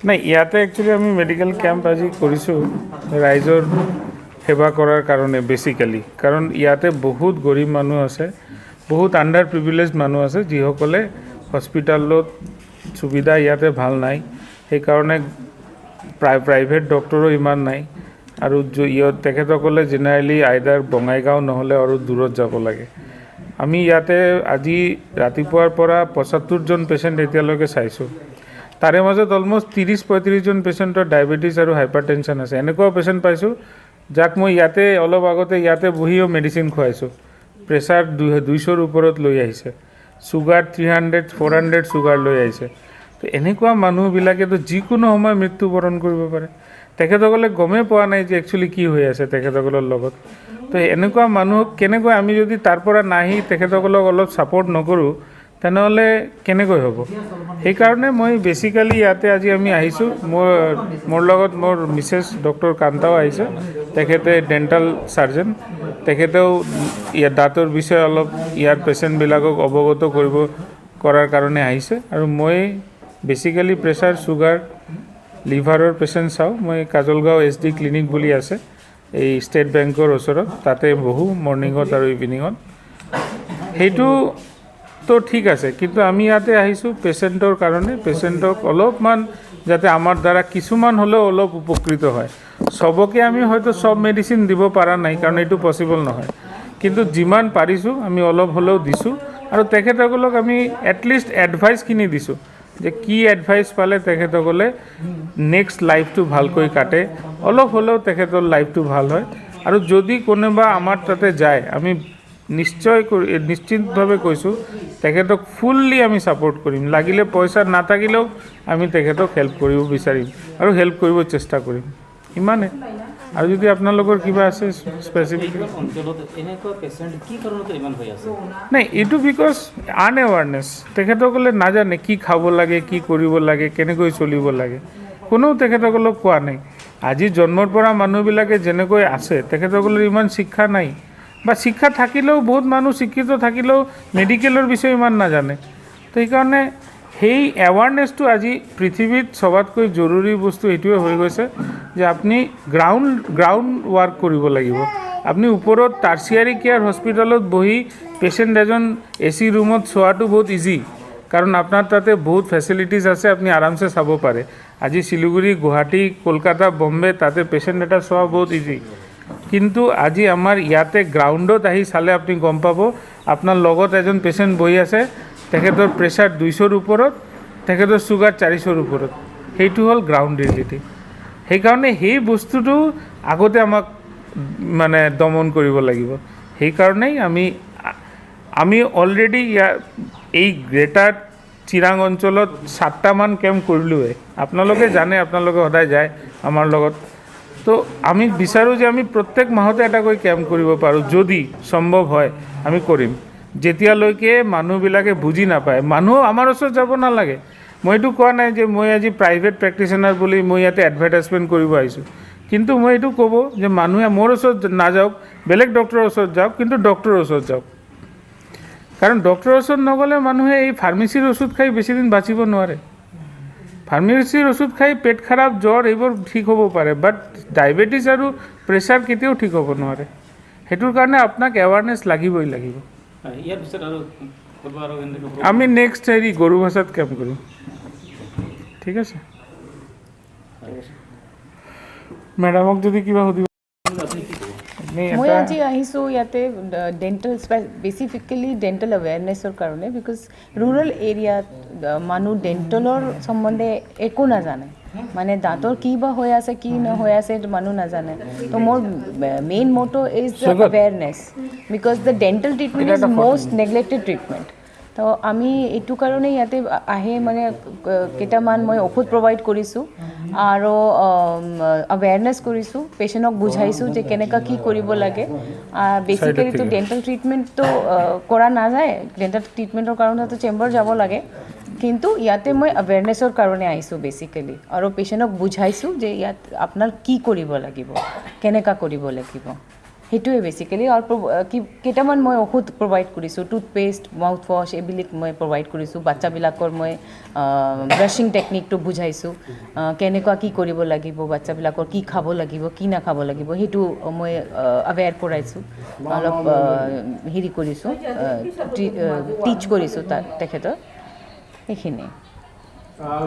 নাই, ইয়াতে একচুৱেলি আমি মেডিকেল কেম্প আজি কৰিছোঁ ৰাইজৰ সেৱা কৰাৰ কাৰণে বেচিকেলি, কাৰণ ইয়াতে বহুত গৰীব মানুহ আছে, বহুত আণ্ডাৰ প্ৰিভিলেজ মানুহ আছে, যিসকলে হস্পিটেলত সুবিধা ইয়াতে ভাল নাই। সেইকাৰণে প্ৰায় প্ৰাইভেট ডক্টৰো ইমান নাই আৰু ইয়াত তেখেতসকলে জেনেৰেলি আইদাৰ বঙাইগাঁও নহ'লে আৰু দূৰত যাব লাগে। আমি ইয়াতে আজি ৰাতিপুৱাৰ পৰা 75জন পেচেণ্ট এতিয়ালৈকে চাইছোঁ। তাৰে মাজত অলমষ্ট 30-35জন পেচেণ্টৰ ডায়েবেটিছ আৰু হাইপাৰ টেনশ্যন আছে। এনেকুৱাও পেচেণ্ট পাইছোঁ যাক মই ইয়াতে অলপ আগতে ইয়াতে বহিও মেডিচিন খুৱাইছোঁ। প্ৰেছাৰ 200ৰ ওপৰত লৈ আহিছে, চুগাৰ 300, 400 চুগাৰ লৈ আহিছে। তো এনেকুৱা মানুহবিলাকেতো যিকোনো সময় মৃত্যুবৰণ কৰিব পাৰে। তেখেতসকলে গমেই পোৱা নাই যে একচুৱেলি কি হৈ আছে তেখেতসকলৰ লগত। তো এনেকুৱা মানুহক কেনেকৈ আমি যদি তাৰ পৰা নাহি তেখেতসকলক অলপ ছাপৰ্ট নকৰোঁ, তেনেহ'লে কেনেকৈ হ'ব? সেইকাৰণে মই বেচিকেলি ইয়াতে আজি আমি আহিছোঁ। মোৰ লগত মোৰ মিছেছ ডক্টৰ কান্তাও আহিছে। তেখেতে ডেণ্টেল চাৰ্জন। তেখেতেও ইয়াৰ দাঁতৰ বিষয়ে অলপ ইয়াৰ পেচেণ্টবিলাকক অৱগত কৰাৰ কাৰণে আহিছে। আৰু মই বেচিকেলি প্ৰেছাৰ, চুগাৰ, লিভাৰৰ পেচেণ্ট চাওঁ। মই কাজলগাঁও এছ ডি ক্লিনিক বুলি আছে এই ষ্টেট বেংকৰ ওচৰত, তাতে বহোঁ মৰ্ণিঙত আৰু ইভিনিঙত। সেইটো তো ঠিক আছে, কিন্তু আমি ইয়াতে আহিছোঁ পেচেণ্টৰ কাৰণে, পেচেণ্টক অলপমান যাতে আমাৰ দ্বাৰা কিছুমান হ'লেও অলপ উপকৃত হয়। চবকে আমি হয়তো চব মেডিচিন দিব পৰা নাই, কাৰণ এইটো পচিবল নহয়, কিন্তু যিমান পাৰিছোঁ আমি অলপ হ'লেও দিছোঁ। আৰু তেখেতসকলক আমি এটলিষ্ট এডভাইচখিনি দিছোঁ যে কি এডভাইচ পালে তেখেতসকলে নেক্সট লাইফটো ভালকৈ কাটে, অলপ হ'লেও তেখেতৰ লাইফটো ভাল হয়। আৰু যদি কোনোবা আমাৰ তাতে যায়, আমি নিশ্চয় কৰি নিশ্চিতভাৱে কৈছোঁ, তেখেতক ফুল্লি আমি ছাপৰ্ট কৰিম। লাগিলে পইচা নাথাকিলেও আমি তেখেতক হেল্প কৰিব বিচাৰিম আৰু হেল্প কৰিব চেষ্টা কৰিম। ইমানে। আৰু যদি আপোনালোকৰ কিবা আছে স্পেচিফিক। এইখন অঞ্চলত এনেকুৱা পেচেণ্ট কি কাৰণত ইমান হৈ আছে? নাই, এইটো because আনএৱাৰনেছ। তেখেতসকলে নাজানে কি খাব লাগে, কি কৰিব লাগে, কেনেকৈ চলিব লাগে। কোনেও তেখেতসকলক কোৱা নাই। আজি জন্মৰ পৰা মানুহবিলাকে যেনেকৈ আছে, তেখেতসকলৰ ইমান শিক্ষা নাই, বা শিক্ষা থাকিলেও, বহুত মানুহ শিক্ষিত থাকিলেও মেডিকেলৰ বিষয়ে ইমান নাজানে। তো সেইকাৰণে সেই এৱাৰনেছটো আজি পৃথিৱীত সবাতকৈ জৰুৰী বস্তু এইটোৱে হৈ গৈছে যে আপুনি গ্ৰাউণ্ড ৱাৰ্ক কৰিব লাগিব। আপুনি ওপৰত টাৰ্চিয়াৰী কেয়াৰ হস্পিটেলত বহি পেচেণ্ট এজন এ চি ৰুমত চোৱাটো বহুত ইজি, কাৰণ আপোনাৰ তাতে বহুত ফেচিলিটিছ আছে, আপুনি আৰামছে চাব পাৰে। আজি শিলিগুৰি, গুৱাহাটী, কলকাতা, বম্বে তাতে পেচেণ্ট এটা চোৱা বহুত ইজি। কিন্তু আজি আমাৰ ইয়াতে গ্ৰাউণ্ডত আহি চালে আপুনি গম পাব, আপোনাৰ লগত এজন পেচেণ্ট বহি আছে, তেখেতৰ প্ৰেছাৰ 200ৰ ওপৰত, তেখেতৰ চুগাৰ 400ৰ ওপৰত। সেইটো হ'ল গ্ৰাউণ্ড ৰিয়েলিটি। সেইকাৰণে সেই বস্তুটো আগতে আমাক মানে দমন কৰিব লাগিব। সেইকাৰণেই আমি অলৰেডি ইয়াৰ এই গ্ৰেটাৰ চিৰাং অঞ্চলত 7টামান কেম্প কৰিলোঁৱে। আপোনালোকে জানে, আপোনালোকে সদায় যায় আমাৰ লগত। তো আমি বিচাৰোঁ যে আমি প্ৰত্যেক মাহতে এটাকৈ কেম্প কৰিব পাৰোঁ। যদি সম্ভৱ হয় আমি কৰিম, যেতিয়ালৈকে মানুহবিলাকে বুজি নাপায়। মানুহ আমাৰ ওচৰত যাব নালাগে। মই এইটো কোৱা নাই যে মই আজি প্ৰাইভেট প্ৰেক্টিচনাৰ বুলি মই ইয়াতে এডভাৰটাইজমেণ্ট কৰিব আহিছোঁ, কিন্তু মই এইটো ক'ব যে মানুহে মোৰ ওচৰত নাযাওক, বেলেগ ডক্টৰৰ ওচৰত যাওক, কিন্তু ডক্টৰৰ ওচৰত যাওক। কাৰণ ডক্টৰৰ ওচৰত নগ'লে মানুহে এই ফাৰ্মেচীৰ ওষুধ খাই বেছিদিন বাচিব নোৱাৰে। ফাৰ্মেচীৰ ওষুধ খাই পেট খাৰাপ, জ্বৰ এইবোৰ ঠিক হ'ব পাৰে, বাট ডায়েবেটিছ আৰু প্ৰেছাৰ কেতিয়াও ঠিক হ'ব নোৱাৰে। সেইটোৰ কাৰণে আপোনাক এৱাৰনেছ লাগিবই লাগিব। হয়, ইয়াৰ পিছত আৰু ক'ৰবাত আৰু এনেকৈ আমি নেক্সট হেৰি গৰুভাষাত কেম্প কৰিম। ঠিক আছে, মেডামক যদি কিবা সুধিব আপুনি কি ক'ব? আপুনি মই এটা আজি আহিছোঁ ইয়াতে ডেণ্টেল, বেচিফিকেলি ডেণ্টেল এৱেৰনেছৰ কাৰণে, because rural এৰিয়াত মানুহ ডেণ্টেলৰ সম্বন্ধে একো নাজানে। মানে দাঁতৰ কি বা হৈ আছে, কি হৈ আছে, এইটো মানুহ নাজানে। তো মোৰ main motto is awareness, because the dental treatment is most neglected treatment. তো আমি এইটো কাৰণে ইয়াতে আহি মানে কেইটামান মই ঔষধ প্ৰভাইড কৰিছোঁ আৰু এৱেৰনেছ কৰিছোঁ, পেচেণ্টক বুজাইছোঁ যে কেনেকুৱা কি কৰিব লাগে। বেচিকেলিতো ডেণ্টেল ট্ৰিটমেণ্টটো কৰা নাযায়, ডেণ্টেল ট্ৰিটমেণ্টৰ কাৰণেতো চেম্বাৰ যাব লাগে, কিন্তু ইয়াতে মই এৱেৰনেছৰ কাৰণে আহিছোঁ বেচিকেলি আৰু পেচেণ্টক বুজাইছোঁ যে ইয়াত আপোনাৰ কি কৰিব লাগিব, কেনেকুৱা কৰিব লাগিব। সেইটোৱে বেচিকেলি। আৰু কি কেইটামান মই ঔষধ প্ৰভাইড কৰিছোঁ, টুথপেষ্ট, মাউথ ৱাছ, এইবিলাক মই প্ৰভাইড কৰিছোঁ। বাচ্চাবিলাকৰ মই ব্ৰাছিং টেকনিকটো বুজাইছোঁ, কেনেকুৱা কি কৰিব লাগিব, বাচ্চাবিলাকৰ কি খাব লাগিব, কি নাখাব লাগিব, সেইটো মই এৱেৰ কৰাইছোঁ, অলপ হেৰি কৰিছোঁ, টিচ কৰিছোঁ তাত তেখেতৰ সেইখিনিয়ে। Ah,